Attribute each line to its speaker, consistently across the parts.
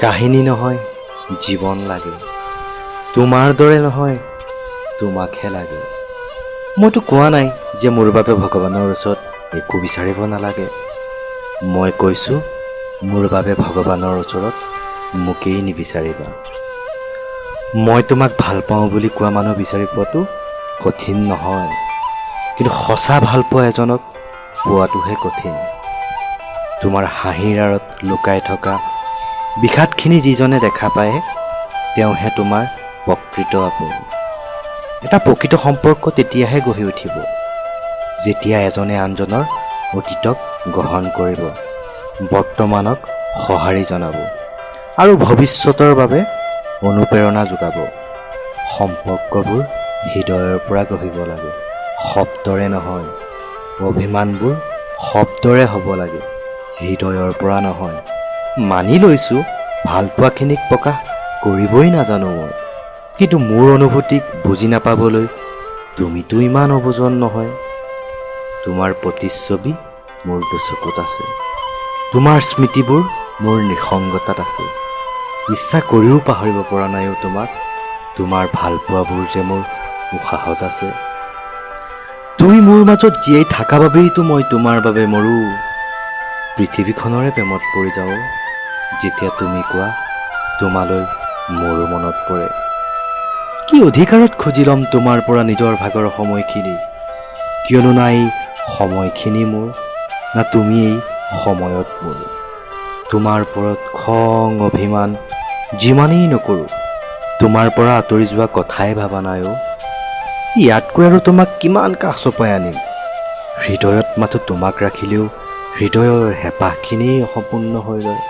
Speaker 1: কাহিনী নহয়, জীৱন লাগে। তোমাৰ দৰে নহয়, তোমাকহে লাগে। মইতো কোৱা নাই যে মোৰ বাবে ভগৱানৰ ওচৰত একো বিচাৰিব নালাগে। মই কৈছোঁ, মোৰ বাবে ভগৱানৰ ওচৰত মোকেই নিবিচাৰিবা। মই তোমাক ভাল পাওঁ বুলি কোৱা মানুহ বিচাৰি পোৱাটো কঠিন নহয়, কিন্তু সঁচা ভাল পোৱা এজনক পোৱাটোহে কঠিন। তোমাৰ হাঁহিৰ আঁৰত লুকাই থকা বিষাদখিনি যিজনে দেখা পায়, তেওঁহে তোমাৰ প্ৰকৃত আপোন। এটা প্ৰকৃত সম্পৰ্ক তেতিয়াহে গঢ়ি উঠিব, যেতিয়া এজনে আনজনৰ অতীতক গ্ৰহণ কৰিব, বৰ্তমানক সঁহাৰি জনাব আৰু ভৱিষ্যতৰ বাবে অনুপ্ৰেৰণা যোগাব। সম্পৰ্কবোৰ হৃদয়ৰ পৰা গঢ়িব লাগে, শব্দৰে নহয়। অভিমানবোৰ শব্দৰে হ'ব লাগে, হৃদয়ৰ পৰা নহয়। মানি লৈছোঁ, ভালপোৱাখিনিক প্ৰকাশ কৰিবই নাজানো মই, কিন্তু মোৰ অনুভূতিক বুজি নাপাবলৈ তুমিতো ইমান অবুজন নহয়। তোমাৰ প্ৰতিচ্ছবি মোৰ দুচকুত আছে, তোমাৰ স্মৃতিবোৰ মোৰ নিসংগতাত আছে। ইচ্ছা কৰিও পাহৰিব পৰা নাই অ' তোমাক। তোমাৰ ভালপোৱাবোৰ যে মোৰ উশাহত আছে। তুমি মোৰ মাজত জীয়াই থকা বাবেইতো মই তোমাৰ বাবে মৰোঁ, পৃথিৱীখনৰে প্ৰেমত পৰি যাওঁ। যেতিয়া তুমি কোৱা, তোমালৈ মোৰো মনত পৰে। কি অধিকাৰত খুজি ল'ম তোমাৰ পৰা নিজৰ ভাগৰ সময়খিনি? কিয়নো নাই সময়খিনি মোৰ, না তুমি এই সময়ত মোৰ। তোমাৰ ওপৰত খং অভিমান যিমানেই নকৰোঁ, তোমাৰ পৰা আঁতৰি যোৱা কথাই ভাবা নাই অ'। ইয়াতকৈ আৰু তোমাক কিমান কাষ চপাই আনিম? হৃদয়ত মাথো তোমাক ৰাখিলেও হৃদয়ৰ হেঁপাহখিনিয়েই অসম্পূৰ্ণ হৈ ৰয়।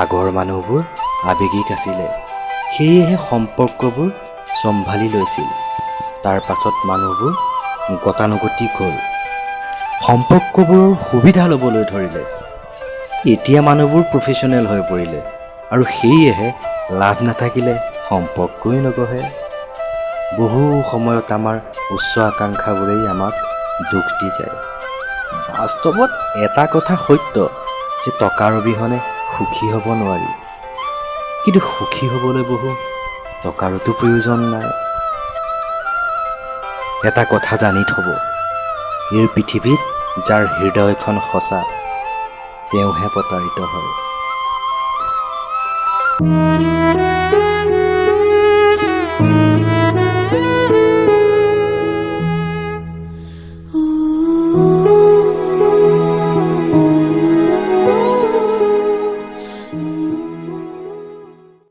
Speaker 1: আগৰ মানুহবোৰ আৱেগিক আছিলে, সেয়েহে সম্পৰ্কবোৰ চম্ভালি লৈছিল। তাৰ পাছত মানুহবোৰ গতানুগতিক হ'ল, সম্পৰ্কবোৰৰ সুবিধা ল'বলৈ ধৰিলে। এতিয়া মানুহবোৰ প্ৰফেশ্যনেল হৈ পৰিলে আৰু সেয়েহে লাভ নাথাকিলে সম্পৰ্কই নগঢ়ে। বহু সময়ত আমাৰ উচ্চ আকাংক্ষাবোৰেই আমাক দুখ দি যায়। বাস্তৱত এটা কথা সত্য যে টকাৰ অবিহনে সুখী হ'ব নোৱাৰি, কিন্তু সুখী হ'বলৈ বহু টকাৰোতো প্ৰয়োজন নাই। এটা কথা জানি থ'ব, এই পৃথিৱীত যাৰ হৃদয়খন সঁচা, তেওঁহে প্ৰতাৰিত হয়।